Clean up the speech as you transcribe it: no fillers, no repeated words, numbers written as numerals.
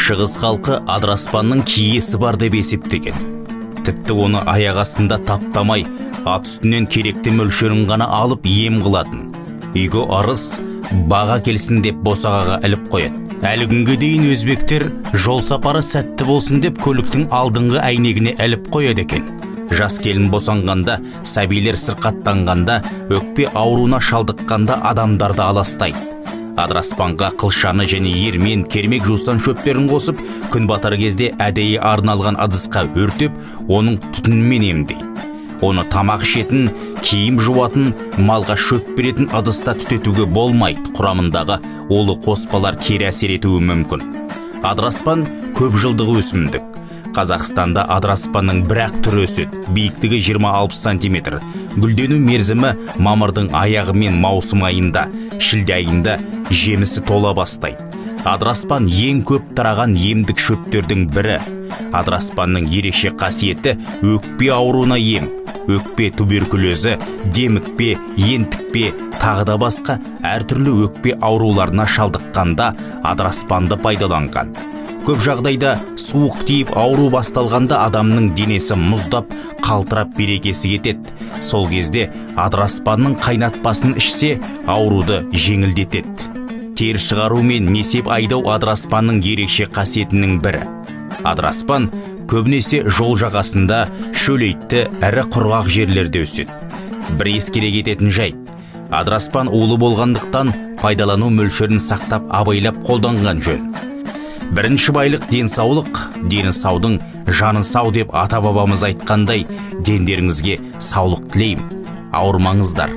Шығыс халқы адыраспанның киесі бар деп есептеген. Тіпті оны аяқ астында таптамай, ат үстінен керекті мөлшерін ғана алып ем қылатын. Үйге ырыс, баға келсін деп босағаға іліп қояды. Әлі күнге дейін өзбектер жол сапары сәтті болсын деп көліктің алдыңғы әйнегіне іліп қояды екен. Жас келін босанғанда, сәбилер сырқаттанғанда, өкпе ауруына шалдыққанда адамдарды аластайды. Адыраспанға қылшаны және ермен, кермек жусан шөптерін қосып, күн батар кезде әдейі арналған ыдысқа өртеп, оның түтінімен емдейді. Оны тамақ ішетін, киім жуатын, малға шөп беретін ыдыста түтетуге болмайды. Құрамындағы улы қоспалар кері әсер етуі мүмкін. Адыраспан көп жылдық өсімдік. Қазақстанда адыраспанның бір-ақ түрі өседі. Биіктігі 20-60 сантиметр. Гүлдену мерзімі мамырдың аяғы мен маусым айында, шілде айында жемісі тола бастайды. Адыраспан ең көп тараған емдік шөптердің бірі. Адыраспанның ерекше қасиеті өкпе ауруына ем. Өкпе туберкулезі, демікпе, ентікпе, тағы да басқа әртүрлі өкпе ауруларына шалдыққанда адыраспанды пайдаланған. Көп жағдайда суық тиіп ауру басталғанда адамның денесі мұздап, қалтырап берекесі кетеді. Сол кезде адыраспанның қайнатпасын ішсе, ауруды жеңілдетеді. Тер шығару мен несеп айдау адыраспанның ерекше қасиетінің бірі. Адыраспан көбінесе жол жағасында, шөлейтті, әрі құрғақ жерлерде өседі. Бір ескере кететін жайт: адыраспан улы болғандықтан пайдалану мөлшерін сақтап, абайлап қолданған жөн. Бірінші байлық денсаулық, дені саудың жаны сау деп ата-бабамыз айтқандай, дендеріңізге саулық тілеймін. Ауырмаңыздар.